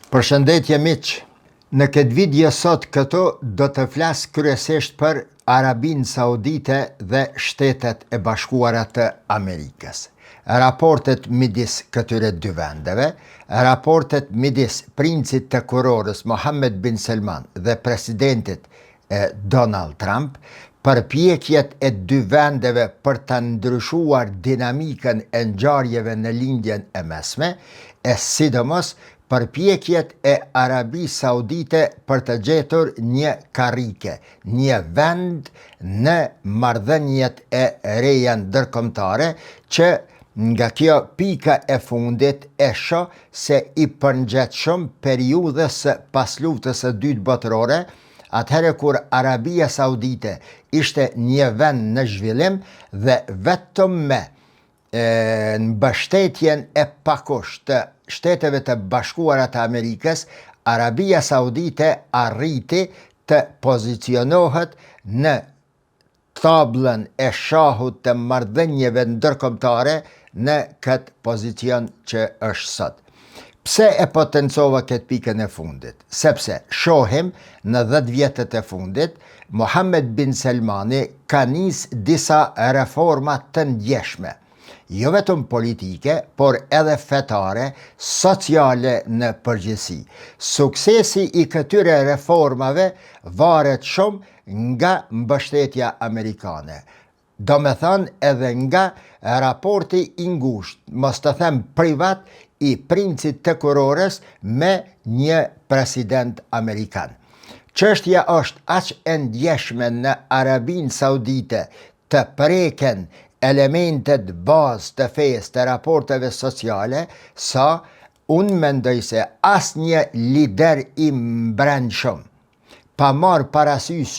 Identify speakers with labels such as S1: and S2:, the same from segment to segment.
S1: Përshëndetje miq! Në këtë video sot këtu do të flas kryesisht për Arabinë Saudite dhe Shtetet e Bashkuara të Amerikës. Raportet midis këtyre dy vendeve, raportet midis princit të kurorës Mohammed bin Salman dhe presidentit Donald Trump, përpjekjet e dy vendeve për të ndryshuar dinamikën e ngjarjeve në Lindjen e Mesme, e sidomos përpjekjet e Arabisë Saudite për të gjetur një karrike, një vend në marrëdhëniet e reja ndërkombëtare që nga kjo pika e fundit e shoh se i përngjet shumë periudhës së pasluftës së dytë botërore, atëherë kur Arabia Saudite ishte një vend në zhvillim dhe vetëm me mbështetjen e pakusht të Shteteve të Bashkuara të Amerikës, Arabia Saudite arriti të pozicionohet në tablën e shahut të marrëdhënieve ndërkombëtare në këtë pozicion që është sot. Pse e potencova këtë pikën e fundit? Sepse shohim në 10 vjetët e fundit, Mohammed bin Selmani ka nis disa reforma të ndjeshme, jo vetëm politike, por edhe fetare, sociale në përgjithësi. Suksesi i këtyre reformave varet shumë nga mbështetja amerikane. Domethënë edhe nga raporti i ngushtë, mos të them privat, i princit të kurorës me një president amerikan. Çështja është aq e ndjeshme në Arabinë Saudite të preken elementet bazë të fesë të raporteve sociale, sa unë mendoj se asnjë lider i mbrendshëm, pa marrë parasysh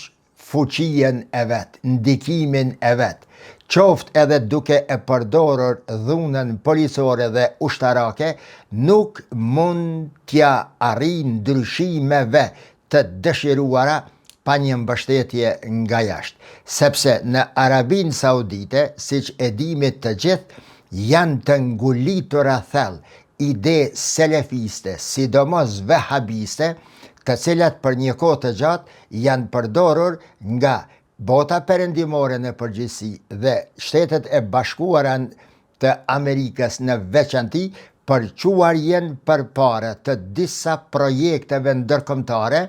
S1: fuqinë e vet, ndikimin e vet, qoftë edhe duke e përdorur dhunën policore dhe ushtarake, nuk mund t'ia arrijë ndryshimeve të dëshiruara pa një mbështetje nga jashtë. Sepse në Arabinë Saudite, siç e dimi të gjithë, janë të ngulitura thellë ide selefiste, sidomos vehabiste, të cilat për një kohë të gjatë janë përdorur nga bota perëndimore në përgjithësi dhe Shtetet e Bashkuara të Amerikës në veçanti për çuarjen përpara të disa projekteve ndërkombëtare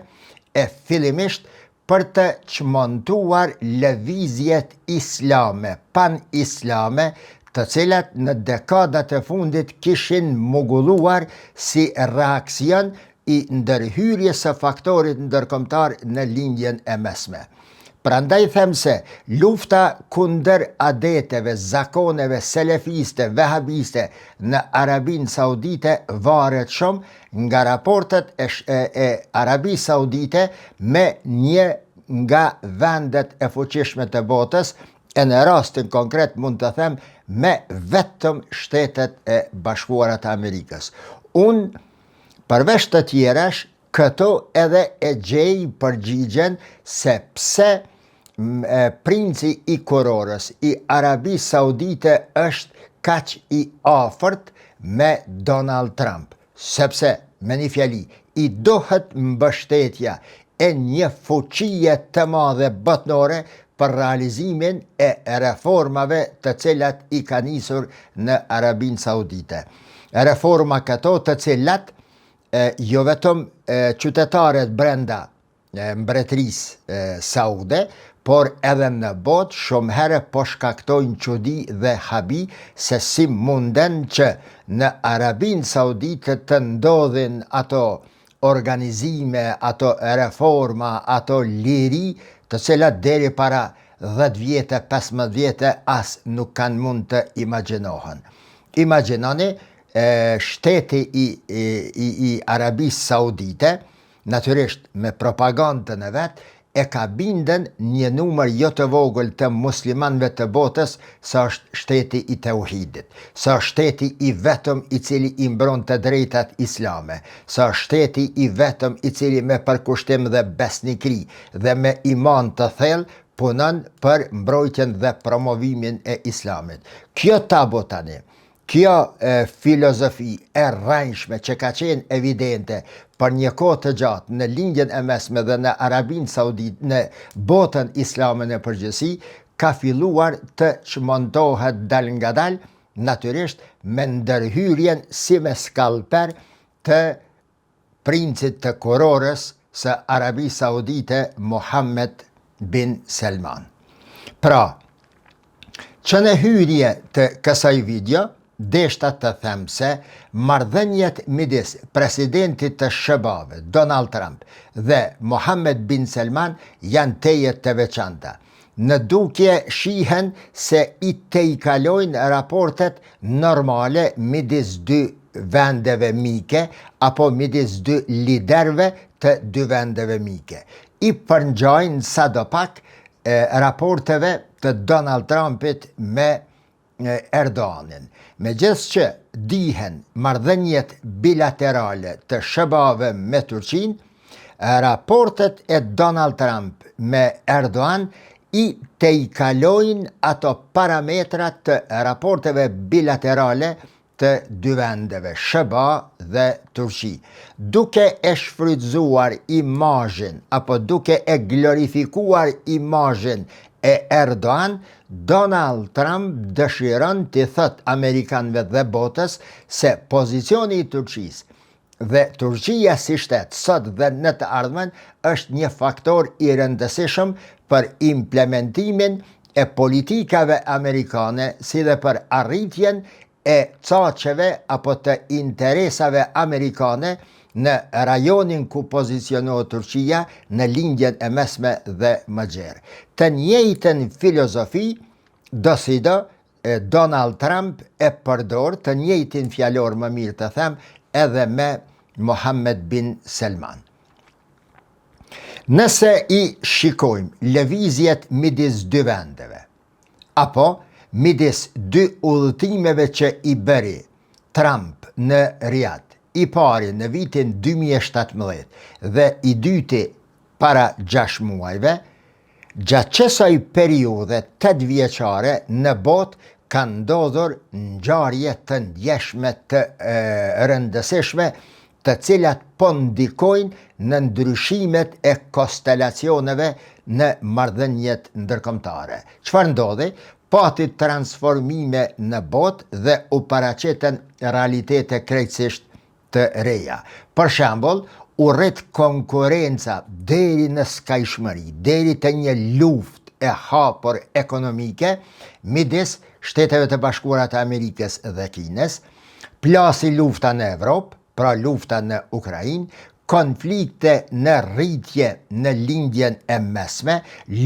S1: e fillimisht për të çmontuar lëvizjet islame, pan-islame, të cilat në dekadat e fundit kishin mugulluar si reaksion i ndërhyrjes së faktorit ndërkombëtar në Lindjen e Mesme. Prandaj them se lufta kundër adeteve, zakoneve selefiste, vehabiste në Arabinë Saudite varet shumë nga raportet e, e, e Arabisë Saudite me një nga vendet e fuqishme të botës, e në rastin konkret mund të them me vetëm Shtetet e Bashkuara të Amerikës. Unë, përveç të tjerash, këtu edhe e gjej përgjigjen se pse princi i kurorës i Arabisë Saudite është kaq i afërt me Donald Trump, sepse, me një fjali, i duhet mbështetja e një fuqie të madhe botnore për realizimin e reformave të cilat i ka nisur në Arabinë Saudite. Reforma këto të cilat jo vetëm qytetarët brenda mbretërisë saude, por edhe në botë shumë herë po shkaktojnë çudi dhe habi se si munden që në Arabinë Saudite të ndodhin ato organizime, ato reforma, ato liri, të cilat deri para 10 vjete, 15 vjete as nuk kanë mund të imagjinohen. Imagjinoni shteti i, i, i, i Arabisë Saudite, natyrisht me propagandën e vet, e ka bindën një numër jo të vogël të muslimanëve të botës se është shteti i teuhidit, se është shteti i vetëm i cili i mbron të drejtat islame, se është shteti i vetëm i cili me përkushtim dhe besnikëri dhe me iman të thellë punon për mbrojtjen dhe promovimin e islamit. Kjo tabu tani. Kjo e, filozofi e rrejshme që ka qenë evidente për një kohë të gjatë në Lindjen e Mesme dhe në Arabinë Saudite, në botën islame në përgjithësi, ka filluar të çmontohet dalngadalë, natyrisht me ndërhyrjen si me skalper të princit të kurorës së Arabisë Saudite Mohammed bin Selman. Pra, që në hyrje të kësaj video, deshta të them se marrëdhëniet midis presidentit të SHBA-ve, Donald Trump, dhe Mohammed bin Selman janë tejet të veçanta. Në dukje shihen se i tejkalojnë raportet normale midis dy vendeve mike apo midis dy liderëve të dy vendeve mike. I përngjajnë sadopak raporteve të Donald Trumpit me Erdoganin. Megjithëqë dihen marrëdhëniet bilaterale të SHBA-ve me Turqinë, raportet e Donald Trump me Erdogan i tejkalojnë ato parametra të raporteve bilaterale të dy vendeve, SHBA dhe Turqi, duke e shfrytëzuar imazhin apo duke e glorifikuar imazhin e Erdogan, Donald Trump dëshiron t'i thotë amerikanëve dhe botës se pozicioni i Turqisë dhe Turqia si shtet sot dhe në të ardhmen është një faktor i rëndësishëm për implementimin e politikave amerikane si dhe për arritjen e caqeve apo të interesave amerikane në rajonin ku pozicionohet Turqia në Lindjen e Mesme dhe më gjerë. Të njëjtën filozofi dosido Donald Trump e përdor të njëjtin fjalor më mirë të them edhe me Mohammed bin Selman. Nëse i shikojmë lëvizjet midis dy vendeve, apo midis dy udhëtimeve që i bëri Trump në Riad, i pari në vitin 2017 dhe i dyti para 6 muajve, gjatë qësaj periudhe 8 vjeçare në botë kanë ndodhur ngjarje të ndjeshme të rëndësishme të cilat po ndikojnë në ndryshimet e konstelacioneve në marrëdhëniet ndërkombëtare. Çfarë ndodhi? Pati transformime në botë dhe u paraqitën realitete krejtësisht të reja. Për shembull, u rrit konkurrenca deri në skajshmëri, deri te një luftë e hapur ekonomike midis Shteteve të Bashkuara të Amerikës dhe Kinës, plasi lufta në Evropë, pra lufta në Ukrainë, konflikte në rritje në Lindjen e Mesme,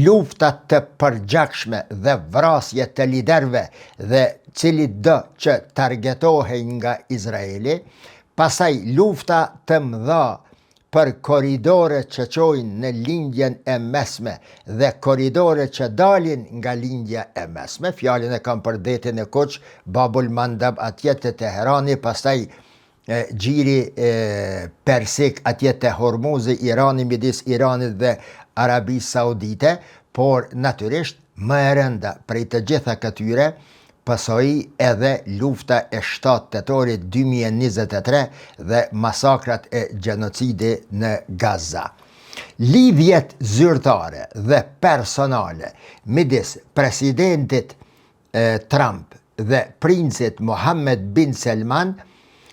S1: lufta të përgjakshme dhe vrasje të liderëve dhe cilitdo që targetohej nga Izraeli, pastaj lufta të mëdha për korridore që çojnë në Lindjen e Mesme dhe korridore që dalin nga Lindja e Mesme, fjalën e kam për Detin e Kuq, Babul Mandab atje te Teherani, pastaj gjiri persik atje te Hormuzi, Irani midis Iranit dhe Arabisë Saudite, por natyrisht më e rënda prej të gjitha këtyre pasoi edhe lufta e 7 tetorit 2023 dhe masakrat e gjenocidi në Gaza. Lidhjet zyrtare dhe personale midis presidentit Trump dhe princit Mohammed bin Selman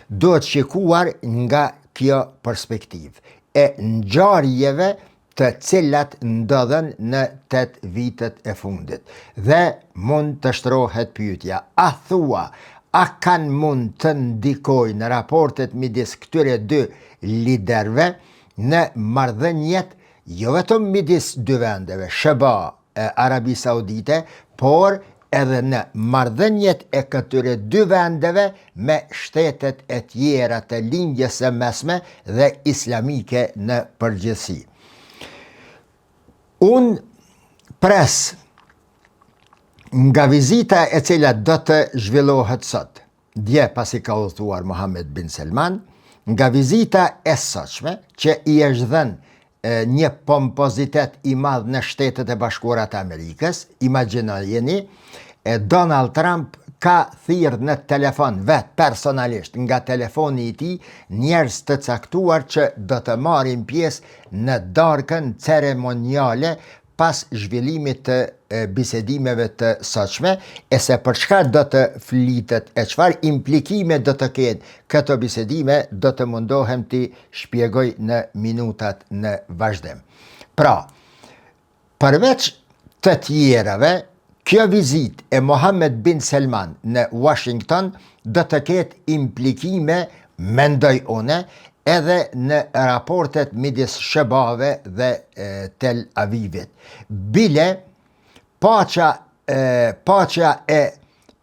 S1: duhet shikuar nga kjo perspektivë e ngjarjeve të cilat ndodhën në 8 vitet e fundit. Dhe mund të shtrohet pyetja, a thua, a kanë mund të ndikojnë raportet midis këtyre dy liderëve në marrëdhëniet jo vetëm midis dy vendeve, SHBA e Arabi Saudite, por edhe në marrëdhëniet e këtyre dy vendeve me shtetet e tjera të Lindjes së Mesme dhe islamike në përgjithësi. Unë pres nga vizita e cila do të zhvillohet sot, dje pasi ka udhëtuar Mohammed bin Selman, nga vizita e sotshme që i është dhënë një pompozitet i madh në Shtetet e Bashkuara të Amerikës, imagjinojeni, e Donald Trump ka thirrë në telefon vetë personalisht nga telefoni i tij njerëz të caktuar që do të marrin pjesë në darkën ceremoniale pas zhvillimit të bisedimeve të sotshme e se për çka do të flitet e çfarë implikime do të kenë këto bisedime do të mundohem t'i shpjegoj në minutat në vazhdim. Pra, përveç të tjerave, kjo vizitë e Mohammed bin Selman në Washington do të ketë implikime, mendoj une, edhe në raportet midis SHBA-ve dhe Tel Avivit. Bile, paqja, paqja e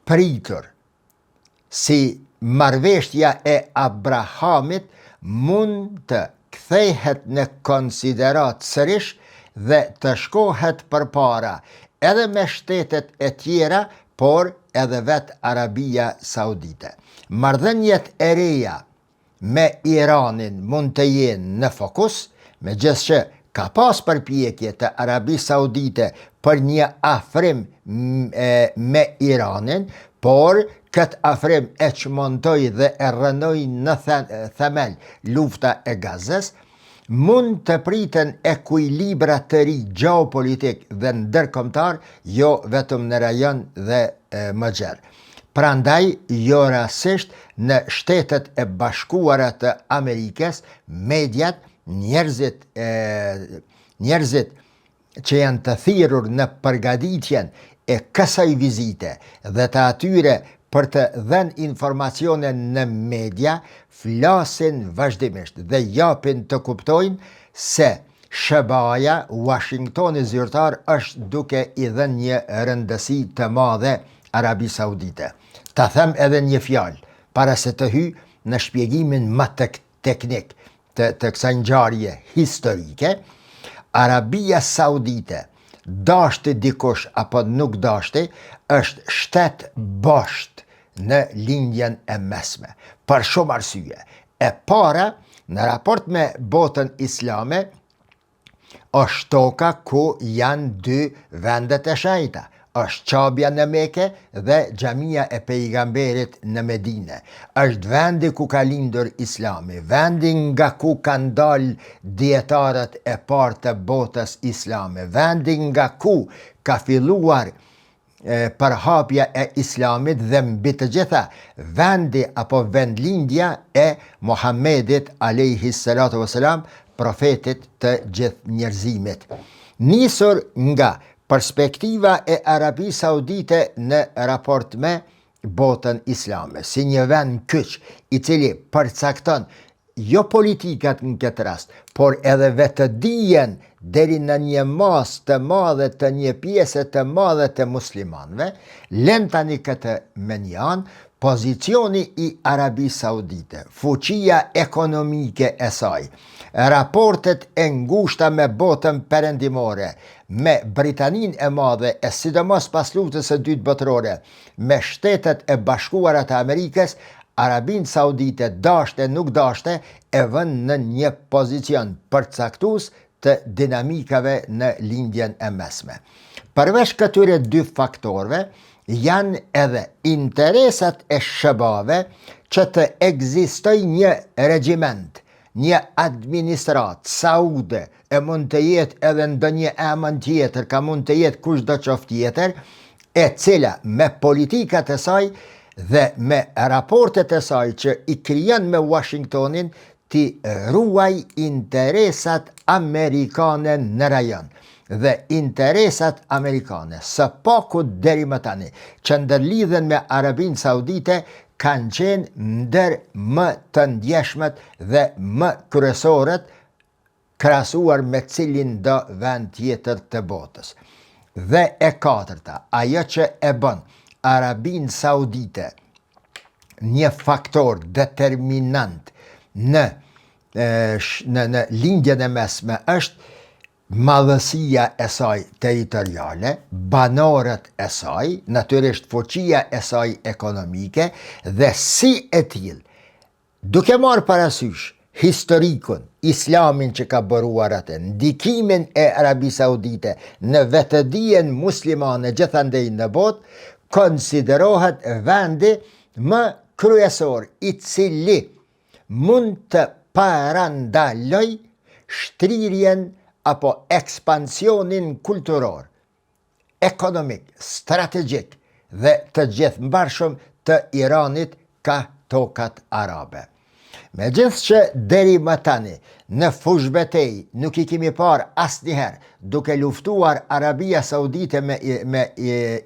S1: pritur si marrëveshja e Abrahamit mund të kthehet në konsideratë sërish dhe të shkohet përpara edhe me shtetet e tjera, por edhe vetë Arabia Saudite. Marrëdhëniet e reja me Iranin mund të jenë në fokus, megjithëqë ka pas përpjekje të Arabisë Saudite për një afrim me Iranin, por këtë afrim e çmontoi dhe e rrënoi në themel lufta e Gazës, mund të priten ekuilibra të ri gjeopolitik dhe ndërkombëtar jo vetëm në rajon dhe më gjerë. Prandaj, jo rastësisht në Shtetet e Bashkuara të Amerikës, mediat, njerëzit e njerëzit që janë të thirrur në përgatitjen e kësaj vizite dhe të atyre për të dhënë informacione në media, flasin vazhdimisht dhe japin të kuptojnë se SHBA-ja, Uashingtoni zyrtar është duke i dhënë një rëndësi të madhe Arabisë Saudite. Ta them edhe një fjalë, para se të hyj në shpjegimin më teknik të, të kësaj ngjarje historike, Arabia Saudite, dashti dikush apo nuk dashti, është shtet bosht në Lindjen e Mesme, për shumë arsye. E para, në raport me botën islame, është toka ku janë dy vendet e shenjta, është Qabja në Meke dhe Xhamia e Pejgamberit në Medine. Është vendi ku ka lindur Islami, vendi nga ku kanë dalë dijetarët e parë të botës islame, vendi nga ku ka filluar përhapja e Islamit dhe mbi të gjitha vendi apo vendlindja e Muhammedit alejhi salatu vesselam, profetit të gjithë njerëzimit. Nisur nga perspektiva e Arabisë Saudite në raport me botën islame, si një vend kyç i cili përcakton jo politikat në këtë rast, por edhe vetëdijen deri në një masë të madhe të një pjese të madhe të muslimanëve, lënë tani këtë mënjanë, pozicioni i Arabisë Saudite, fuqia ekonomike e saj, raportet e ngushta me botën perëndimore, me Britaninë e Madhe e sidomos pas Luftës së Dytë Botërore, me Shtetet e Bashkuara të Amerikës, Arabinë Saudite dashte nuk dashte e vënë në një pozicion përcaktues të dinamikave në Lindjen e Mesme. Përveç këtyre dy faktorëve, janë edhe interesat e SHBA-ve që të ekzistojë një regjiment, një administratë saude e mund të jetë edhe ndonjë emën tjetër, ka mund të jetë kushdo qoftë tjetër, e cila me politikat e saj dhe me raportet e saj që i krijon me Washingtonin t'i ruajë interesat amerikane në rajon dhe interesat amerikane, së paku deri më tani, që ndërlidhen me Arabinë Saudite, kanë qenë ndër më të ndjeshmet dhe më kryesoret krahasuar me cilindo vend tjetër të botës. Dhe e katërta, ajo që e bën Arabinë Saudite një faktor determinant në në në Lindjen e Mesme është madhësia e saj territoriale, banorët e saj, natyrisht fuqia e saj ekonomike dhe si e tillë Duke marrë parasysh historikun, islamin që ka buruar atë, ndikimin e Arabisë Saudite në vetëdijen muslimane gjithandej në botë, konsiderohet vendi më kryesor i cili mund të parandalojë shtrirjen apo ekspansionin kulturor, ekonomik, strategjik dhe të gjithmbarshëm të Iranit kah tokat arabe. Megjithëqë deri më tani në fushëbetejë nuk i kemi parë asnjëherë duke luftuar Arabia Saudite me, me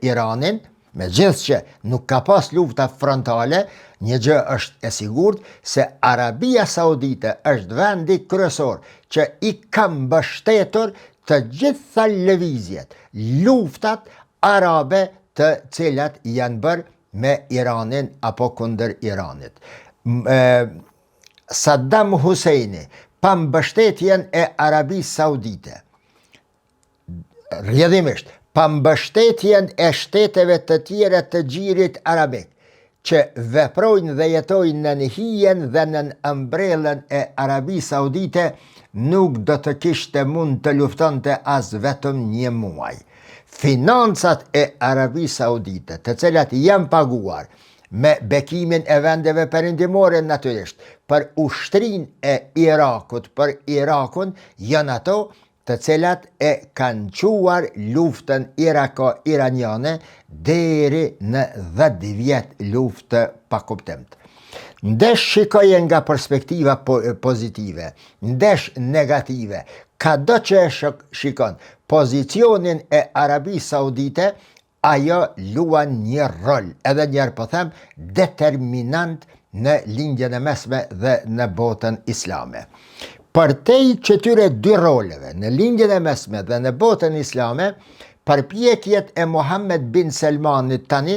S1: Iranin, megjithëqë nuk ka pas lufta frontale, një gjë është e sigurt se Arabia Saudite është vendi kryesor që i ka mbështetur të gjitha lëvizjet, luftat arabe të cilat janë bërë me Iranin apo kundër Iranit. Saddam Husseini, pa mbështetjen e Arabisë Saudite, rrjedhimisht, pa mbështetjen e shteteve të tjera të gjirit arabik, që veprojnë dhe jetojnë nën hijen dhe nën ombrellën e Arabisë Saudite, nuk do të kishte mund të luftonte as vetëm një muaj. Financat e Arabisë Saudite, të cilat janë paguar me bekimin e vendeve perëndimore natyrisht, për ushtrinë e Irakut, për Irakun, janë ato të cilat e kanë çuar luftën irako-iraniane deri në 10 vjet luftë të pakuptimtë. Ndesh shikoje nga perspektiva pozitive, ndesh negative, kado që e shikon pozicionin e Arabisë Saudite, Ajo luan një rol, edhe një herë po them, determinant në Lindjen e Mesme dhe në botën islame. Përtej këtyre dy roleve, në Lindjen e Mesme dhe në botën islame, përpjekjet e Muhammed bin Selmanit tani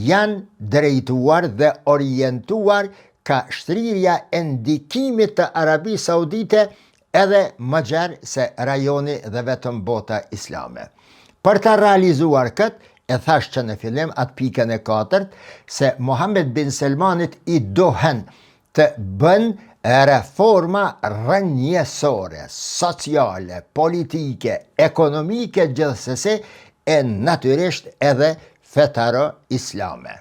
S1: janë drejtuar dhe orientuar ka shtrirja e ndikimit të Arabisë Saudite edhe më gjerë se rajoni dhe vetëm bota islame. Për ta realizuar këtë, e thashë që në fillim atë pikën e katërt, se Mohamed bin Selmanit i duhen të bën reforma rrënjësore, sociale, politike, ekonomike gjithsesi e natyrisht edhe fetaro-islame.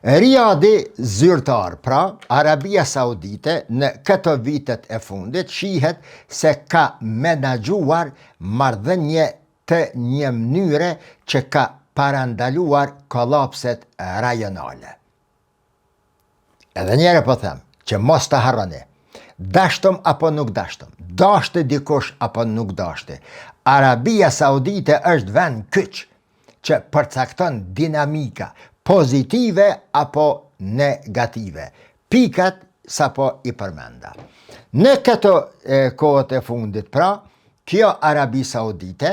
S1: Riadi zyrtar, pra Arabia Saudite në këto vitet e fundit shihet se ka menaxhuar marrëdhënie të një mënyre që ka parandaluar kolapset rajonale. Edhe një herë po them, që mos të harroni, dashtëm apo nuk dashtëm, dashte dikush apo nuk dashte, Arabia Saudite është vend kyç që përcakton dinamika pozitive apo negative. Pikat sapo i përmenda. Në këto e, kohët e fundit, pra, kjo Arabi Saudite,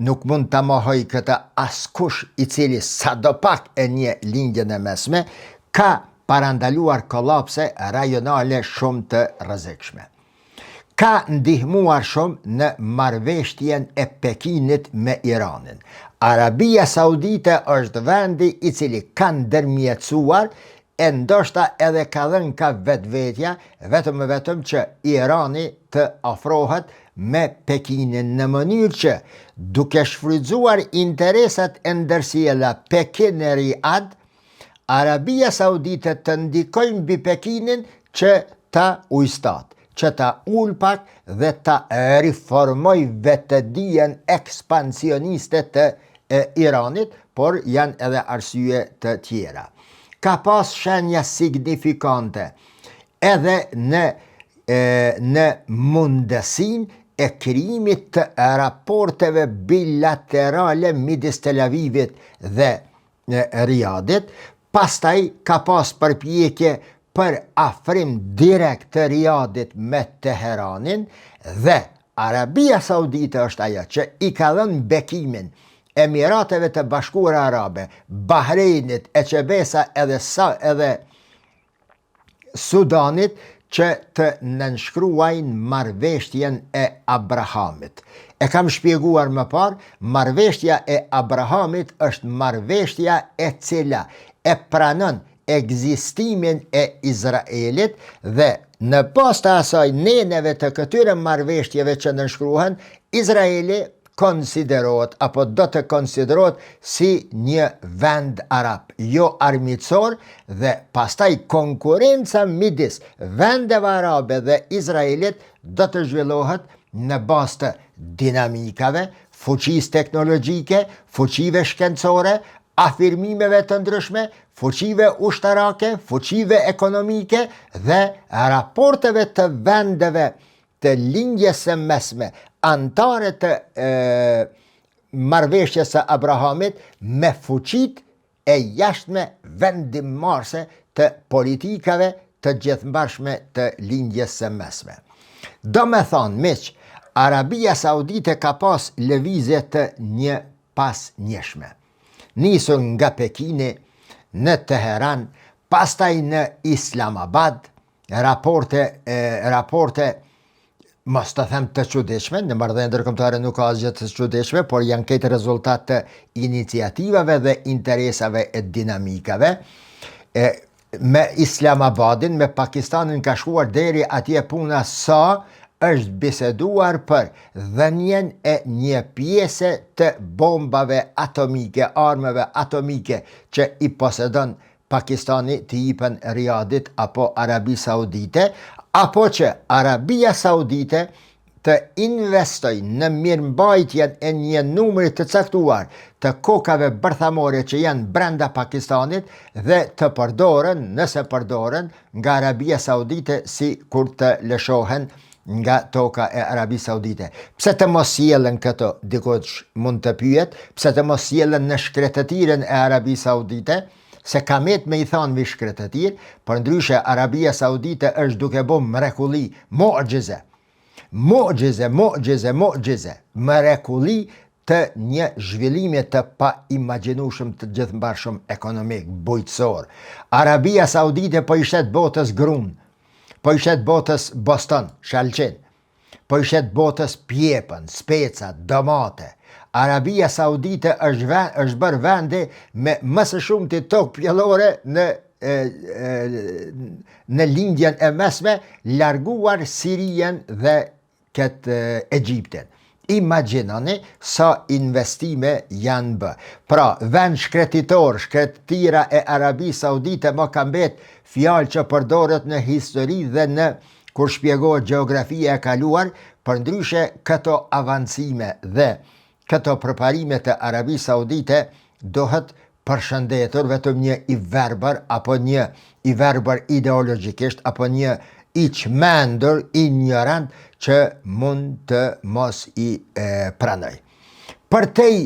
S1: Nuk mund ta mohojë këtë askush i cili sadopak e njeh Lindjen e Mesme, ka parandaluar kolapse rajonale shumë të rrezikshme. Ka ndihmuar shumë në marrëveshtjen e Pekinit me Iranin. Arabia Saudite është vendi i cili ka ndërmjetësuar e ndoshta edhe ka dhënë ka vetvetja, vetëm e vetëm që Irani të afrohet me Pekinin në mënyrë që, duke shfrytëzuar interesat e ndërsjella Pekin-Riad, Arabia Saudite të ndikojë mbi Pekinin që ta ujstatë, që ta ulë pak dhe ta riformojë vetëdijen ekspansioniste të Iranit, por janë edhe arsye të tjera. Ka pas shenja signifikante edhe në në mundësinë e krijimit të raporteve bilaterale midis Tel Avivit dhe Riadit, pastaj ka pas përpjekje për afrim direkt të Riadit me Teheranin dhe Arabia Saudite është ajo që i ka dhënë bekimin Emirateve të Bashkuara Arabe, Bahreinit, e që besa edhe sa edhe Sudanit që të nënshkruajnë marrëveshtjen e Abrahamit. E kam shpjeguar më parë, marrëveshtja e Abrahamit është marrëveshtja e cila e pranon ekzistimin e Izraelit dhe në bazë të asaj neneve të këtyre marrëveshtjeve që nënshkruhen, Izraeli konsiderohet apo do të konsiderohet si një vend arab, jo armiqësor dhe pastaj konkurrenca midis vendeve arabe dhe Izraelit do të zhvillohet në bazë të dinamikave, fuqisë teknologjike, fuqive shkencore, afirmimeve të ndryshme, fuqive ushtarake, fuqive ekonomike dhe raporteve të vendeve të Lindjes së Mesme, anëtare të marrëveshjes së Abrahamit me fuqitë e jashtme vendimmarrëse të politikave të gjithmbarshme të Lindjes së Mesme. Domethonë, miq, Arabia Saudite ka pas lëvizje të njëpasnjëshme. Nisur nga Pekini në Teheran, pastaj në Islamabad, raporte raporte mos të them të çuditshme, në marrëdhënie ndërkombëtare nuk ka asgjë të çuditshme, por janë këtë rezultat të iniciativave dhe interesave e dinamikave. E, me Islamabadin, me Pakistanin ka shkuar deri atje puna sa është biseduar për dhënien e një pjese të bombave atomike, armëve atomike që i posedon Pakistani t'i jipen Riadit apo Arabisë Saudite, apo që Arabia Saudite të investojë në mirëmbajtjen e një numri të caktuar të kokave bërthamore që janë brenda Pakistanit dhe të përdoren, nëse përdoren, nga Arabia Saudite si kur të lëshohen nga toka e Arabisë Saudite. Pse të mos sjellen këto, dikush mund të pyet, pse të mos sjellen në shkretëtirën e Arabisë Saudite, se ka met me i thanë mi shkretëtirë, përndryshe Arabia Saudite është duke bo mrekulli, muxhize, muxhize, muxhize, muxhize, mrekulli të një zhvillimi të paimagjinueshëm të gjithmbarshëm ekonomik, bujqësor. Arabia Saudite po i shet botës grun, po i shet botës boston, shalqin, po i shet botës pjepën, specat, domate. Arabia Saudite është, ven, është bërë vendi me më së shumti tokë pjellore në e, e, në lindjen e mesme, larguar Sirien dhe këtë Egjiptin. Imagjinoni sa investime janë bë. Pra, vend shkretitor, shkretëtira e Arabisë Saudite më ka mbet fjalë që përdoret në histori dhe në kur shpjegohet gjeografia e kaluar, përndryshe këto avancime dhe këto përparime të Arabisë Saudite duhet përshëndetur vetëm një i verbër apo një i verbër ideologjikisht apo një i çmendur injorant që mund të mos i e, pranoj. Përtej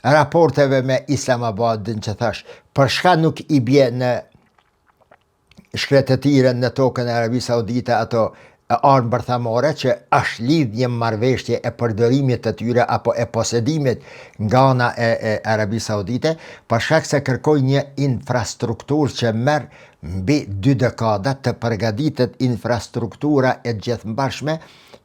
S1: raporteve me Islamabadin që thash, për shka nuk i bje në shkretëtirën në tokën e Arabisë Saudite ato armë bërthamore që është lidh një marrëveshje e përdorimit të tyre apo e posedimit nga ana e, e Arabisë Saudite, për shkak se kërkoi një infrastrukturë që merr mbi dy dekada të përgatitet infrastruktura e gjithmbarshme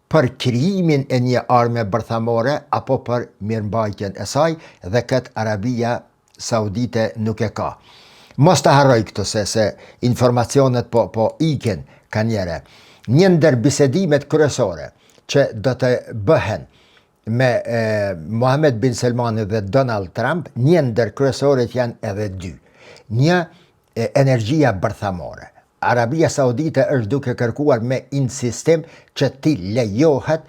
S1: për krijimin e një arme bërthamore apo për mirëmbajtjen e saj dhe këtë Arabia Saudite nuk e ka. Mos të harroj këtë se se informacionet po po ikin kanjëherë. Një ndër bisedimet kryesore që do të bëhen me e, Mohamed bin Salmanin dhe Donald Trump, një ndër kryesoret janë edhe dy. Një e, energjia bërthamore. Arabia Saudite është duke kërkuar me insistim që t'i lejohet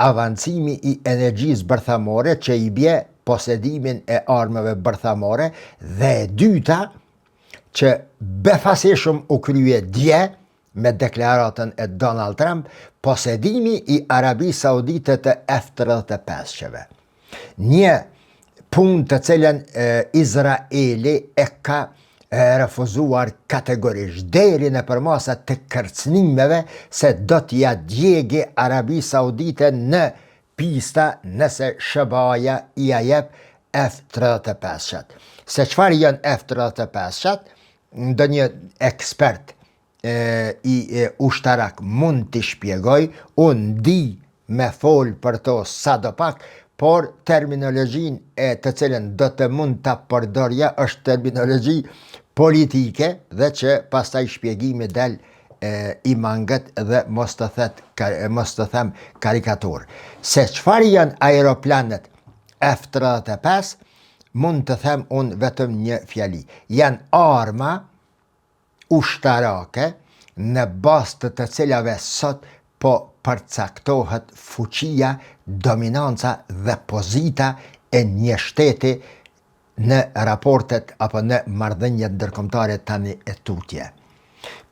S1: avancimi i energjisë bërthamore që i bje posedimin e armëve bërthamore dhe e dyta që befasishëm u krye dje me deklaratën e Donald Trump, posedimi i Arabisë Saudite të F-35-sheve. Një punë të cilën Izraeli e ka refuzuar kategorisht deri në përmasa të kërcënimeve se do t'ia djegi Arabisë Saudite në pista nëse SHBA-ja ia jep F-35-shat. Se çfarë janë F-35-shat, ndonjë ekspert e, i e, ushtarak mund t'i shpjegoj, unë di me fol për to sado pak, por terminologjinë e të cilën do të mund ta përdorja është terminologji politike dhe që pastaj shpjegimi del e, i mangët dhe mos të thet mos të them karikaturë. Se çfarë janë aeroplanët? F-35, mund të them unë vetëm një fjali. Janë arma ushtarake në bazë të të cilave sot po përcaktohet fuqia, dominanca dhe pozita e një shteti në raportet apo në marrëdhëniet ndërkombëtare tani e tutje.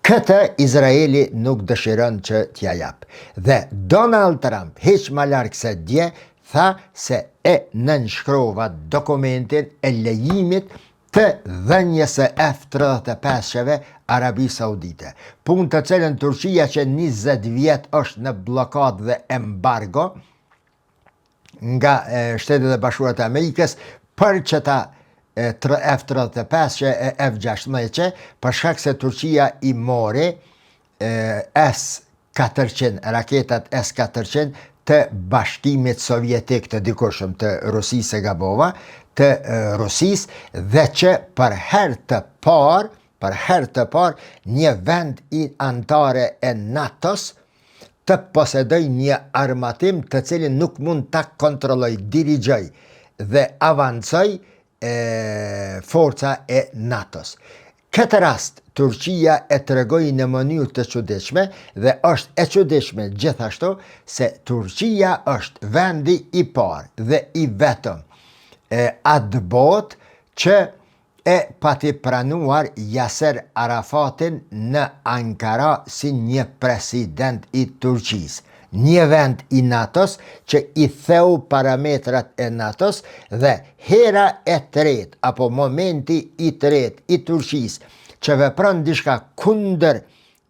S1: Këtë Izraeli nuk dëshiron që t'ja japë. Dhe Donald Trump, hiç ma larg se dje, tha se e nënshkrova dokumentin e lejimit të dhënies së F-35-sheve Arabisë Saudite, punë të cilën Turqia që 20 vjet është në bllokadë dhe embargo nga Shtetet e Bashkuara të Amerikës për qëta F-35-she e F-16-she, për shkak se Turqia i mori S-400, raketat S-400 të Bashkimit Sovjetik të dikurshëm të Rusisë se gabova, të Rusisë dhe që për herë të parë, për herë të parë, një vend i anëtare e NATO-s të posedojë një armatim të cilin nuk mund ta kontrollojë, dirigjojë dhe avancojë e forca e NATO-s. Këtë rast Turqia e tregoi në mënyrë të çuditshme dhe është e çuditshme gjithashtu se Turqia është vendi i parë dhe i vetëm e atë botë që e pati pranuar Jaser Arafatin në Ankara si një president i Turqisë. Një vend i NATO-s që i theu parametrat e NATO-s dhe hera e tretë apo momenti i tretë i Turqisë që vepron diçka kundër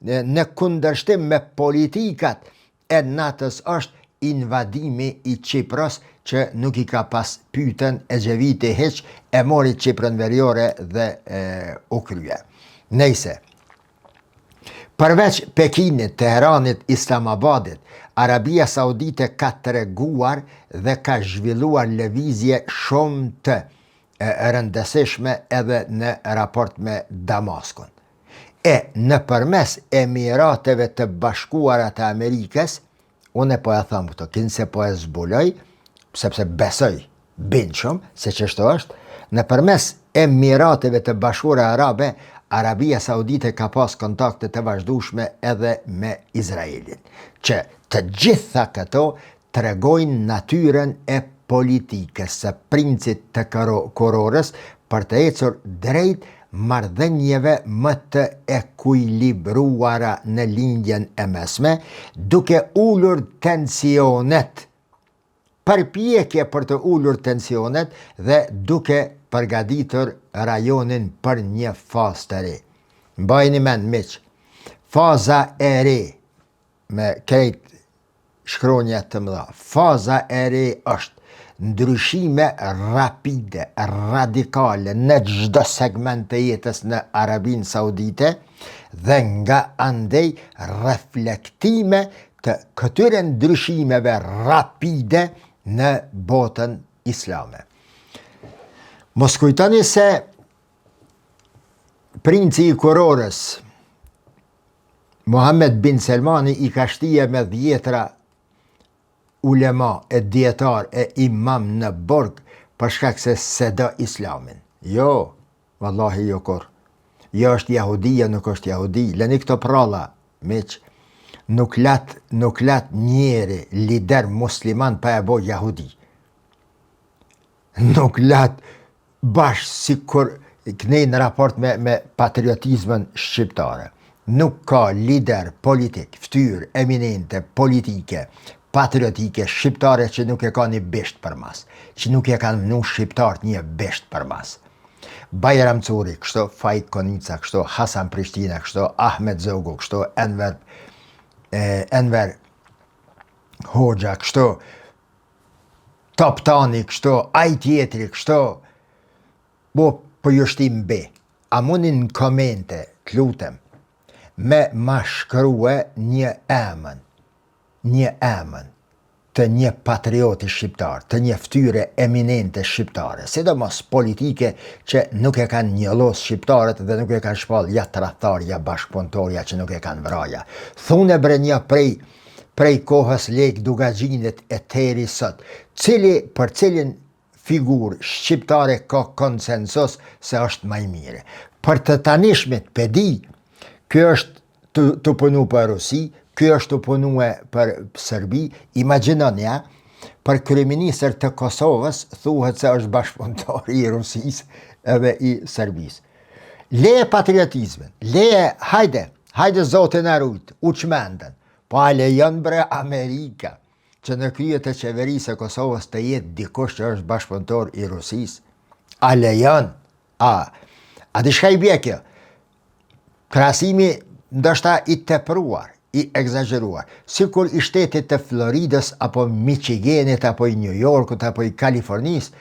S1: në kundërshtim me politikat e NATO-s është invadimi i Qipros që nuk i ka pas pyetën Eceviti hiç e mori Qipron veriore dhe e, u krye. Nejse, Përveç Pekinit, Teheranit, Islamabadit, Arabia Saudite ka treguar dhe ka zhvilluar lëvizje shumë të rëndësishme edhe në raport me Damaskun. E nëpërmes Emirateve të Bashkuara të Amerikës, Unë po e them këto, kinse po e zbuloj, sepse besoj bindshëm se qështu është, nëpërmes Emirateve të Bashkuara Arabe, Arabia Saudite ka pas kontakte të vazhdueshme edhe me Izraelin. Që të gjitha këto tregojnë natyrën e politikës së princit të kurorës për të ecur drejt marrëdhënieve më të ekuilibruara në Lindjen e Mesme, duke ulur tensionet, përpjekje për të ulur tensionet dhe duke përgatitur rajonin për një fazë të re. Mbajeni mend miq, faza e re me krejt shkronja të mëdha. Faza e re është ndryshime rapide, radikale në çdo segment të jetës në Arabinë Saudite dhe nga andej reflektime të këtyre ndryshimeve rapide në botën islame. Mos kujtoni se princi i kurorës Muhammed bin Selmani i ka shtie me dhjetra ulema e dijetarë e imam në burg për shkak se s'e do islamin. Jo, vallahi jo kurrë. Jo është jahudi, jo nuk është jahudi. Leni këto pralla, miq. Nuk lat, nuk lat njeri lider musliman pa e bo jahudi. Nuk lat bash sikur kënej në raport me, me patriotizmën shqiptare. Nuk ka lider politik, ftyrë eminente politike, patriotike shqiptare që nuk e ka një bisht përmas, që nuk e kanë vnu shqiptarët një bisht përmas. Bajram Curri, kështu, Faik Konica, kështu, Hasan Prishtina, kështu, Ahmet Zogu, kështu, Enver, e, Enver Hoxha, kështu, Toptani kështu, ai tjetri kështu, po po ju shti n'be. A muni në komente, të lutem, me ma shkrue një emën, një emën të një patrioti shqiptar, të një ftyre eminente shqiptare, sidomos politike që nuk e kanë njollos shqiptarët dhe nuk e kanë shpall ja tradhtar, ja bashkëpunëtor, ja që nuk e kanë vra ja. Thune bre një prej prej kohës Lekë Dukagjinit e teri sot, cili për cilin figurë shqiptare ka konsensus se është ma i miri. Për të tanishmit, pe di, ky është tu, tu punu për Rusi, ky është tu punue për Serbi, imagjinoni, ja, për kryeministër të Kosovës, thuhet se është bashkëpunëtor i Rusisë edhe i Serbisë. Leje patriotizmin, leje, hajde, hajde Zoti na rujt, u çmendën, po a lejon bre Amerika, që në krye të qeverisë së Kosovës të jetë dikush që është bashkëpunëtor i Rusisë? A lejon? A, a di çka i bje kjo? Krahasimi ndoshta i tepruar, i ekzagjeruar, sikur i shtetit të Floridës apo Michiganit apo i New Yorkut apo i Kalifornisë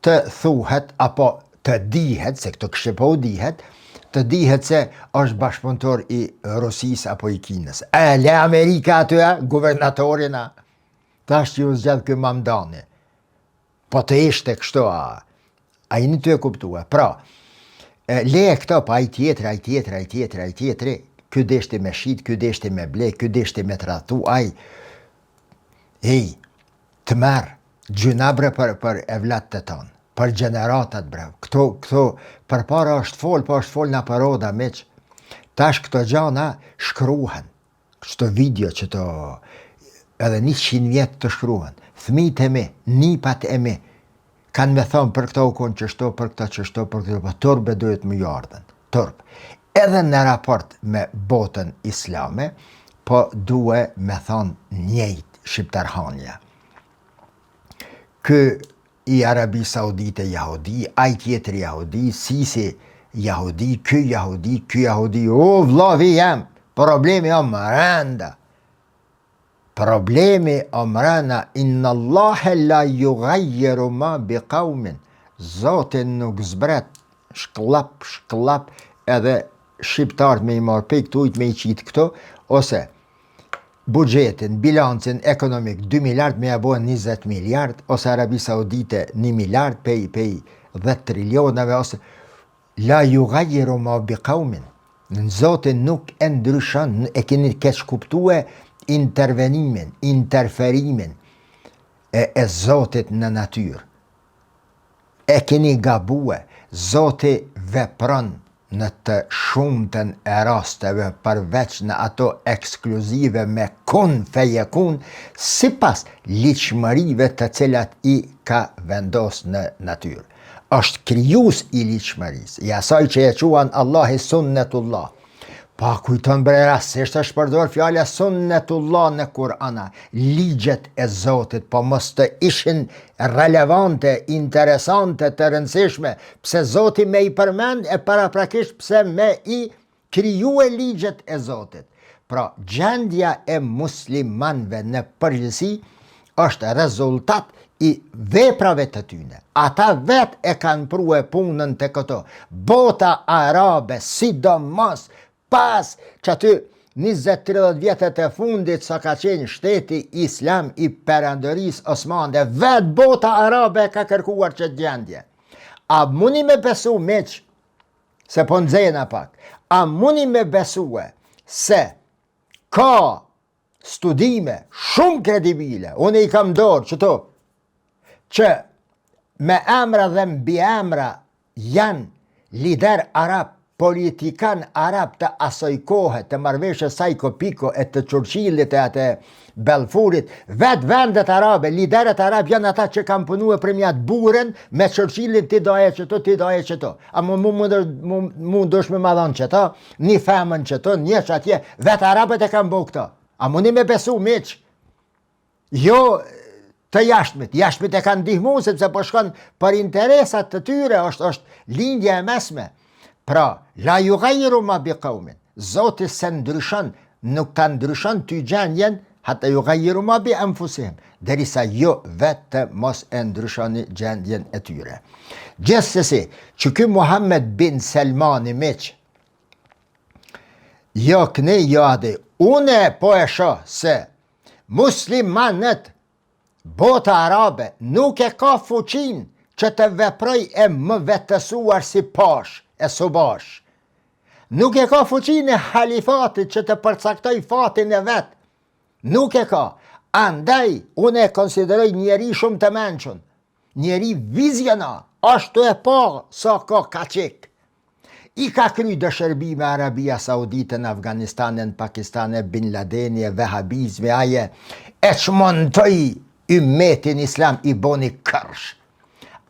S1: të thuhet apo të dihet, se këto kështë po u dihet, të dihet se është bashkëpunëtor i Rusisë apo i Kinës. E, le Amerika aty, a, guvernatorin, a, tash që u zgjedh ky Mamdani. Po të ishte kështu, a, a jeni tu e kuptue. Pra, e, le këto, pa ai tjetri, ai tjetri, ai tjetri, ai tjetri, ky deshti me shit, ky deshti me ble, ky deshti me tradhtu, ai, ej, tmerr, gjynah bre për, për evlatët tonë, për gjeneratat bre, këto, këto, përpara është fol, po është fol nëpër oda, miq, tash këto gjana shkruhen, Qëto video që të edhe 100 vjet të shkruhen, fëmijët e mi, nipat e mi, kanë me thonë për këto u konë qështu, për këto qështu, për këto, po turp be duhet me ju ardhën, turp. Edhe në raport me botën islame, po due me thonë njejt shqiptarhanja. Ky i Arabisë Saudite jahudi, ai tjetri jahudi, Sisi jahudi, ky jahudi, ky jahudi, o vllavi jem, problemi o mrenda. Problemi o mrena, inna Allahe la jugajjiru ma bi kaumin, Zoti nuk zbret, shkllap, shkllap, edhe shqiptarët me i marrë pej këtujt me i qitë këtu, ose buxhetin, bilancin ekonomik 2 miliard me ja bo 20 miliard, ose Arabi Saudite 1 miliard pej, pej 10 trilionave, ose la jugajjiru ma bi kaumin. Zoti nuk e ndryshon, e keni keqkuptue intervenimin, interferimin e, e Zotit në natyrë. E keni gabue, Zoti vepron në të shumtën e rasteve përveç në ato ekskluzive me kun fejekun sipas ligjshmërive të cilat i ka vendos në natyrë. Është krijues i ligjshmërisë, i asaj që e quan Allahi sunnetullah. Pa kujton bre rastësisht është përdor fjala sunnetullah në Kur'an, ligjet e Zotit, po mos të ishin relevante, interesante, të rëndësishme, pse Zoti me i përmend e paraprakisht pse me i krijue ligjet e Zotit. Pra, gjendja e muslimanve në përgjithësi është rezultat i veprave të tyne. Ata vetë e kanë prue punën te këto. Bota arabe, sidomos, pas qaty 20-30 vjetët e fundit sa ka qenë shteti islam i perandorisë osmane, vetë bota arabe e ka kërkuar qët gjendje. A muni me besu, miq, se po nxehna pak, a muni me besue se ka studime shumë kredibile, unë i kam n'dorë qëto, që me emra dhe mbiemra janë lider arab, politikan arab të asoj kohe, të marrëveshjes Sajko-Piko e të Churchillit e atë Belfurit, vetë vendet arabe, liderët arab janë ata që kanë punue përmi atë burën me Churchillin ti daje qëto, ti daje qëto. A mu, mu, mu, mu, mu dush me ma dhonë qëto, një femën qëto, një që atje, vetë arabët e kanë bo këto. A muni me besu, miq? Jo të jashtmit, jashtmit e kanë ndihmu, sepse po shkon për interesat të tyre, është, është lindja e mesme. Pra, la jugajjiru ma bi kaumin, Zoti s'e ndryshon, nuk ta ndryshon ty gjendjen, hatta jugajjiru ma bi enfusihim, derisa ju vetë të mos e ndryshoni gjendjen e tyre. Gjithsesi, që ky Muhammed bin Selmani miq, jo këne, jo ade, une po e shoh se muslimanët bota arabe nuk e ka fuqinë që të veproj e mëvetësuar si pashë e subash. Nuk e ka fuqinë e halifatit që të përcaktoj fatin e vet. Nuk e ka. Andaj, unë e konsideroj njeri shumë të mençun. Njeri vizionar, ashtu e pa sa ka kaçik. I ka kry do shërbime Arabia Saudite në Afganistan e në Pakistan e Bin Ladeni e vehabizmi ai e çmontoi ymetin islam i boni kërsh.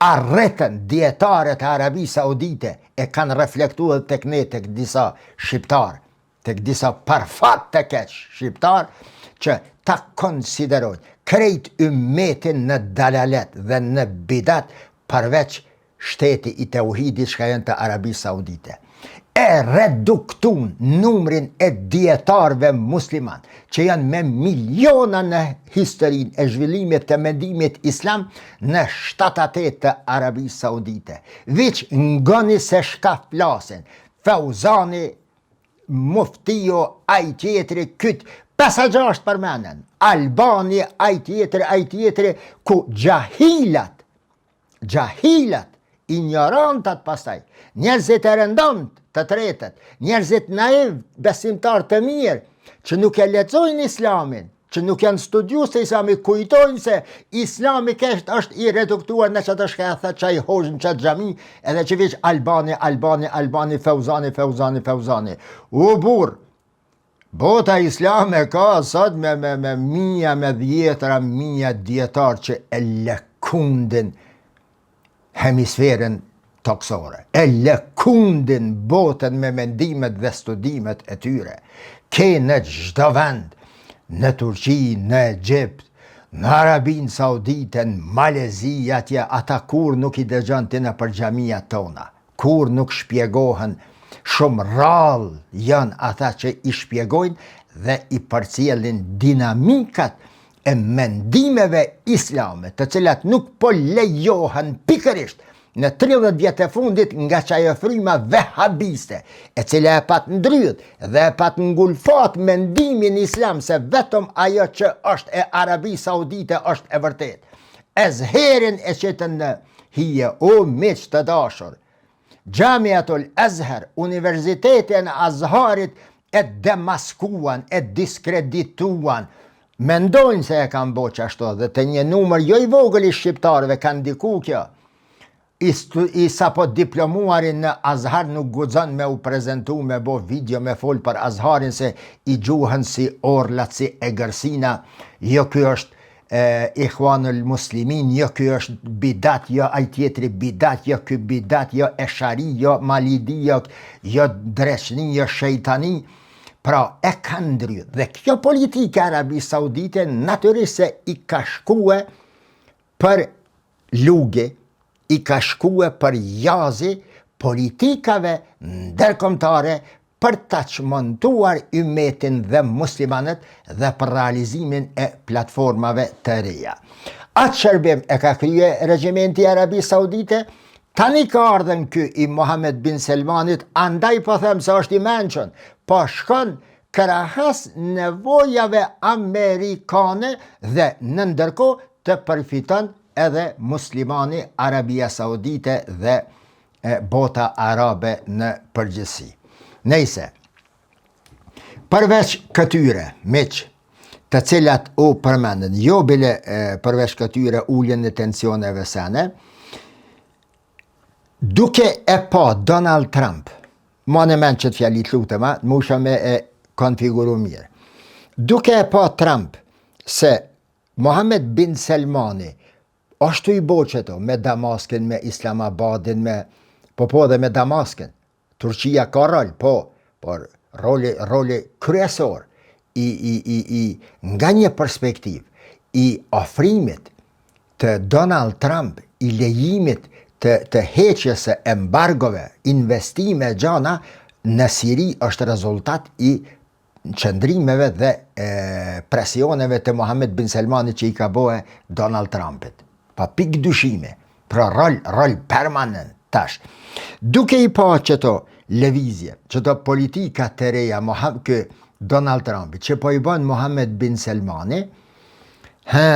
S1: Arritën dijetarët e Arabisë Saudite e kanë reflektu edhe tek ne tek disa shqiptarë tek disa për fat të keq shqiptarë që ta konsiderojnë krejt ymetin në dalalet dhe në bidat përveç shteti i teuhidit çka janë të Arabisë Saudite. E reduktun numrin e dijetarëve musliman që janë me miliona në historinë e zhvillimit të mendimit islam në 7-8 të Arabisë Saudite. Veç ngoni se shka flasin, Feuzani, Muftiu, ai tjetri, kyt, pesë a gjashtë përmenen, Albani, ai tjetri, ai tjetri, ku xhahilat, xhahilat, injorantat pastaj, njerëzit e rëndomtë të tretët, njerëzit naiv, besimtarë të mirë, që nuk e lexojnë islamin, që nuk janë studiues të islamit, kujtojnë se islami krejt është i reduktuar në qatë shka e thotë qaj hoxhë në qatë xhami, edhe që veç Albani, Albani, Albani, Feuzani, Feuzani, Feuzani. O burrë, bota islame ka sot me, me, me mija, me dhjetra, mija dijetarë që e lëkundin hemisferën tokësore, e lëkundin botën me mendimet dhe studimet e tyre. Ke në çdo vend, në Turqi, në Egjipt, në Arabinë Saudite, në Malezi, atje, ata kurrë nuk i dëgjon ti nëpër xhamia tona, kurrë nuk shpjegohen, shumë rrallë janë ata që i shpjegojnë dhe i përcjellin dinamikat e mendimeve islame, të cilat nuk po lejohen pikërisht në 30 vjet e fundit nga qajo fryma vehabiste, e cila e pat ndrydh dhe e pat ngulfat mendimin islam se vetëm ajo që është e Arabisë Saudite është e vërtetë. Ezherin e qitën në hije, o miq të dashur, Xhamiatul Azhar, Universitetin e Azharit e demaskuan, e diskredituan. Mendojnë se e kanë bo qashtu dhe te një numër jo i vogël i shqiptarëve ka ndiku kjo. I, i sapo diplomuari në Azhar nuk guxon me u prezentu, me bo video, me fol për Azharin se i gjuhen si orlat, si egërsina, jo ky është e Ikhwanul Muslimin, jo ky është bidat, jo ai tjetri bidat, jo ky bidat, jo eshari, jo malidi, jo, jo dreqni, jo shejtani. Pra, e kanë ndrydh. Dhe kjo politikë e Arabisë Saudite, natyrisht se i ka shkue për luge, i ka shkue për jazi politikave ndërkombëtare për ta çmontuar ymetin dhe muslimanët dhe për realizimin e platformave të reja. Atë shërbim e ka krye regjimenti i Arabisë Saudite, tani ka ardhën ky i Mohamed bin Selmanit, andaj po them se është i mençun, po shkon krahas nevojave amerikane dhe në ndërkohë të përfiton edhe muslimani Arabia Saudite dhe e bota arabe në përgjithësi. Nejse, përveç këtyre, miq, të cilat u përmendën, jo bile e, përveç këtyre uljen e tensioneve sene, duke e pa Donald Trump, mane mend qët fjali të lutem, a, musha me e konfiguru mirë, duke e pa Trump se Mohamed bin Selmani Është tu i bo qëto, me Damaskin, me Islamabadin, me... Po po edhe me Damaskin. Turqia ka rol, po, por roli, roli kryesor i, i, i, i, nga një perspektivë i afrimit të Donald Trump, i lejimit të, të heqjes së embargove, investime gjana, në Siri është rezultat i qëndrimeve dhe e, presioneve të Mohamed bin Selmanit që i ka bo Donald Trumpit. Pa pikë dyshime, pra rol, rol permanent, tash. Duke i pa qëto lëvizje, qëto politika të reja, Mohamed, kë Donald Trumpit, që po i bën Mohamed bin Selmani, he,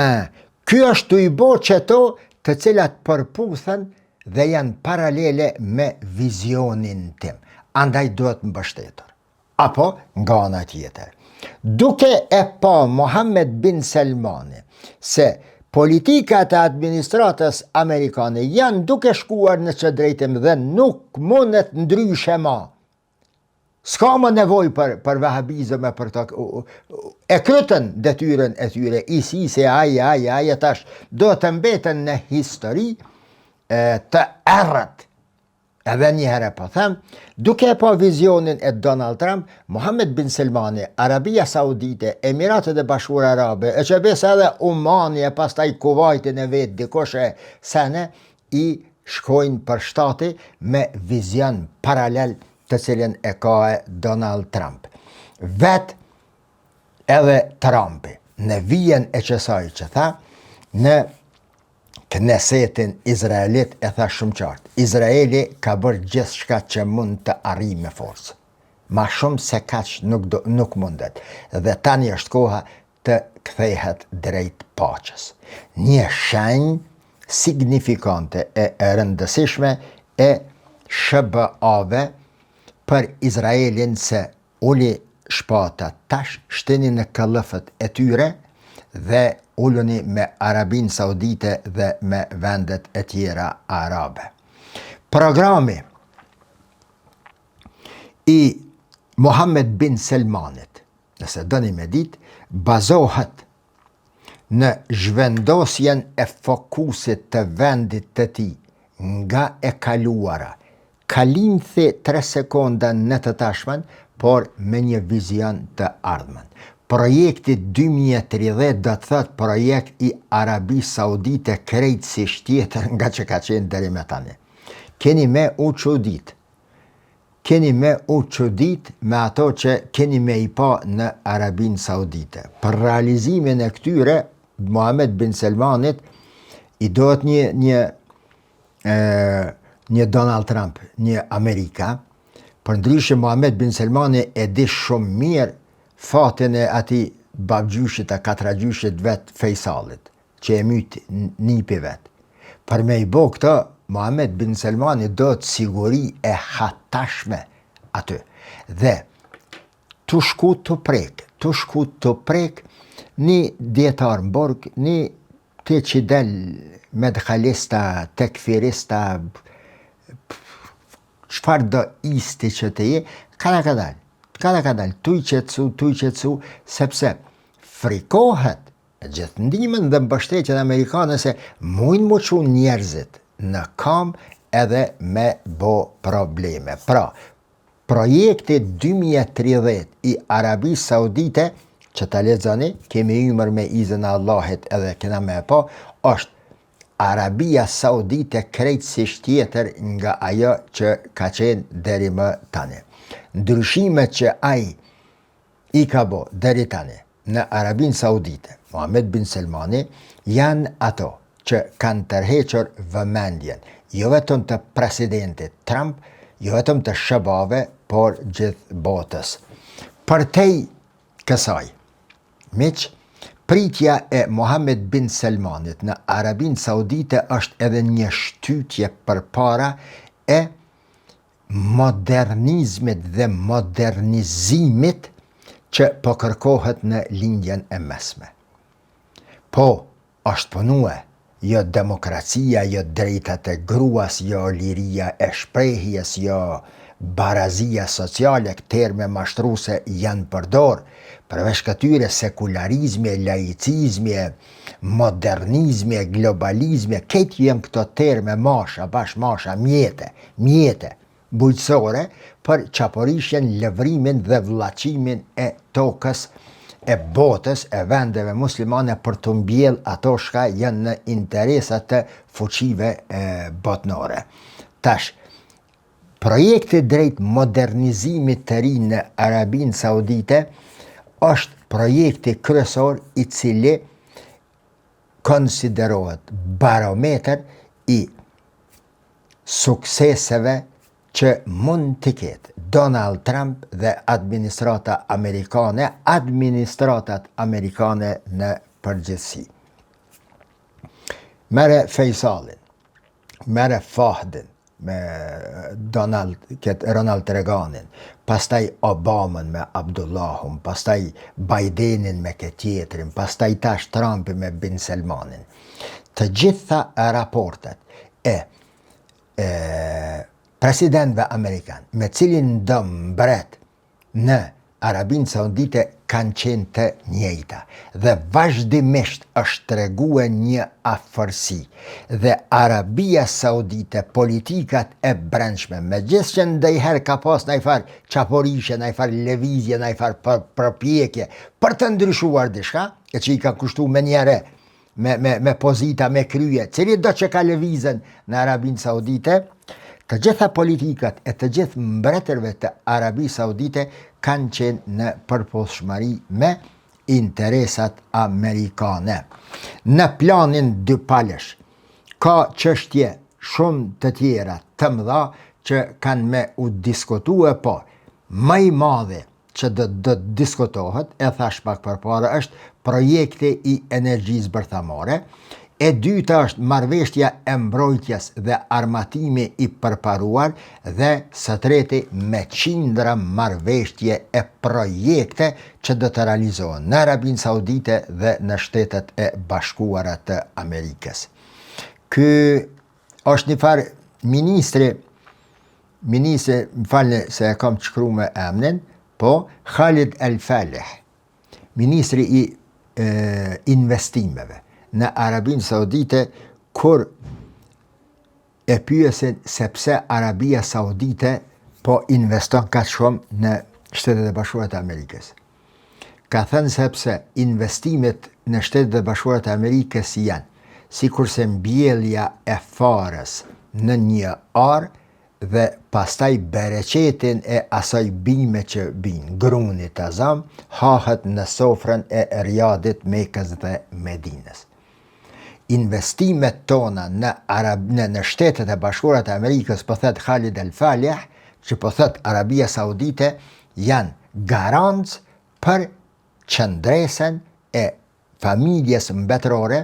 S1: ky është tu i bo qëto të cilat përputhen dhe janë paralele me vizionin tim. Andaj duhet mbështetur. Apo, nga ana tjetër, duke e pa Mohamed bin Selmani se Politikat e administratës amerikane janë duke shkuar në qët drejtim dhe nuk mundet ndryshe ma. S'ka më nevojë për, për vehabizëm e për të... E krytën detyrën e tyre, ISIS-i, ai, ai, ai, e tash, do të mbeten në histori e, të errët. Edhe një herë po them, duke e pa vizionin e Donald Trump, Mohammed bin Selmani, Arabia Saudite, Emiratet e Bashkuara Arabe, e që besa edhe Umani e pastaj Kuvajtin e vetë dikush e sene, i shkojnë për shtati me vizion paralel të cilin e ka e Donald Trump. Vetë edhe Trumpi, në vijën e qësaj që tha, në Knesetin izraelit e tha shumë qartë, Izraeli ka bërë gjithçka që mund të arrijë me forcë. Ma shumë se kaq nuk, do, nuk mundet. Dhe tani është koha të kthehet drejt paqes. Një shenjë signifikante e rëndësishme e SHBA-ve për Izraelin se Uli shpatat tash shtini në këllëfët e tyre dhe uluni me Arabinë Saudite dhe me vendet e tjera arabe. Programi i Mohammed bin Selmanit, nëse doni me ditë, bazohet në zhvendosjen e fokusit të vendit të tij nga e kaluara, kalimthi tre sekonda në të tashmen, por me një vizion të ardhmen. Projekti 2030 do të thotë projekt i Arabisë Saudite krejtësisht tjetër nga që ka qenë deri me tani. Keni me u çudit. Keni me u çudit me ato që keni me i pa në Arabinë Saudite. Për realizimin e këtyre, Mohamed bin Selmanit i dohet një, një, e, një Donald Trump, një Amerika. Përndryshe Mohamed bin Selmani e di shumë mirë fatin e atij babgjyshit a katragjyshit vet Fejsalit. që e myti nipi vet. Për me i bo këto, Mohamed bin Selmani dohet siguri e hatashme aty. Dhe tu shku tu prek, tu shku tu prek, një djetar në burg, një ti që del medhalista, tekfirista, çfarë do isti që të je, kadal kadal, kadal kadal, tu i qetësu, tu i qetësu, sepse frikohet Gjithë ndihmën dhe mbështetjen amerikane se mujnë m'u çu njerëzit në kam edhe me bo probleme. Pra, projekti 2030 i Arabisë Saudite, që ta lexoni, kemi ymër me izën e Allahit edhe kena me e pa, është Arabia Saudite krejtësisht tjetër nga ajo që ka qenë deri më tani. Ndryshimet që ai i ka bo deri tani në Arabinë Saudite, Mohamed bin Selmani, janë ato që kanë tërhequr vëmendjen, jo vetëm të presidentit Trump, jo vetëm të SHBA-ve, por gjithë botës. Përtej kësaj, miq, pritja e Mohamed bin Selmanit në Arabinë Saudite është edhe një shtytje përpara e modernizmit dhe modernizimit që po kërkohet në Lindjen e Mesme. Po, është punue, jo demokracia, jo drejtat e gruas, jo liria e shprehjes, jo barazia sociale, terme mashtruse janë përdor, përveç këtyre sekularizmi e laicizmi e modernizmi e globalizmi, krejt janë këto terme masha, bash masha, mjete, mjete bujqësore për çaporishjen, lëvrimin dhe vllaqimin e tokës e botës e vendeve muslimane për të mbjellë ato shka janë në interesa të fuqive botnore. Tash, projekti drejt modernizimit të ri në Arabinë Saudite është projekti kryesor i cili konsiderohet barometër i sukseseve që mund të ketë Donald Trump dhe administrata amerikane, administratat amerikane në përgjithësi. Mere Fejsalin, mere Fahdin, me Donald, këtë Ronald Reaganin, pastaj Obamën me Abdullahun, pastaj Bidenin me këtë tjetrin, pastaj tash Trumpin me Bin Salmanin. Të gjitha raportet e, e presidentëve amerikan, me cilindo mbret në Arabinë Saudite kanë qenë të njëjta dhe vazhdimisht është tregue një afërsi dhe Arabia Saudite politikat e brendshme megjithëse ndonjëherë ka pas najfarë çaporishe najfarë lëvizje najfarë përpjekje për të ndryshuar diçka e që i ka kushtu menjëherë me, me, me pozita, me krye, cilido që ka lëvizën në Arabinë Saudite, të gjitha politikat e të gjithë mbretërve të Arabisë Saudite kanë qenë në përputhshmëri me interesat amerikane. Në planin dypalësh, ka çështje shumë të tjera të mëdha që kanë me u diskutue, po më i madhi që do do të diskutohet, e thash pak përpara, është projekti i energjisë bërthamore. E dyta është marrëveshja e mbrojtjes dhe armatimi i përparuar dhe së treti me qindra marrëveshje e projekte që do të realizohen në Arabinë Saudite dhe në Shtetet e Bashkuara të Amerikës. Ky është një farë ministri Ministri, më falni se e kam të shkrume emnin, po, Khalid El Falih, ministri i e, investimeve në Arabinë Saudite, kur e pyesin se pse Arabia Saudite po investon kaq shumë në Shtetet e Bashkuara të Amerikës. Ka thënë sepse investimet në Shtetet e Bashkuara të Amerikës janë sikurse mbjellja e farës në një arë dhe pastaj bereqetin e asaj bime që bin, gruni ta zam, hahet në sofrën e Riadit, Mekës dhe Medinës. Investimet tona në Arab, në, në Shtetet e Bashkuara të Amerikës, po thotë Khalid Al Falih, që po thotë Arabia Saudite, janë garancë për qëndresën e familjes mbretërore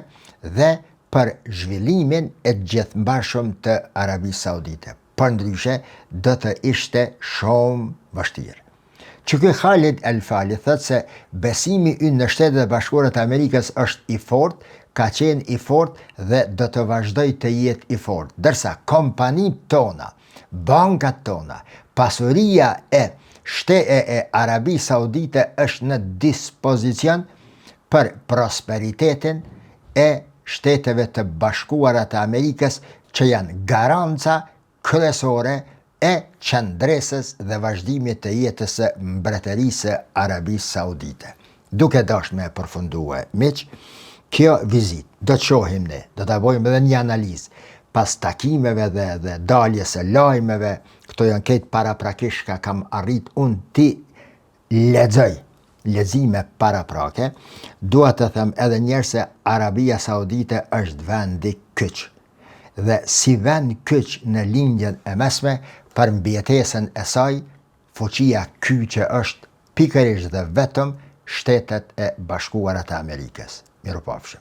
S1: dhe për zhvillimin e gjithmbarshëm të Arabisë Saudite. Përndryshe, do të ishte shumë vështirë. Që ky Khalid El Falih thotë se besimi ynë në Shtetet e Bashkuara të Amerikës është i fortë, ka qenë i fortë dhe do të vazhdojë të jetë i fortë, ndërsa kompanitë tona, bankat tona, pasuria e shte e e Arabisë Saudite është në dispozicion për prosperitetin e Shteteve të Bashkuara të Amerikës që janë garanca kryesore e qëndresës dhe vazhdimit të jetës së Mbretërisë së Arabisë Saudite. Duke dashtë me e përfundue, miq, kjo vizitë, do të shohim ne, do ta bojmë edhe një analizë, pas takimeve dhe, dhe daljes së lajmeve, këto janë krejt paraprakisht çka kam arrit unë t'i lexoj lexime paraprake, dua të them edhe njëherë se Arabia Saudite është vendi kyç. Dhe si vend kyç në Lindjen e Mesme për mbijetesën e saj, fuqia kyçe është pikërisht dhe vetëm Shtetet e Bashkuara të Amerikës. Mirupafshim.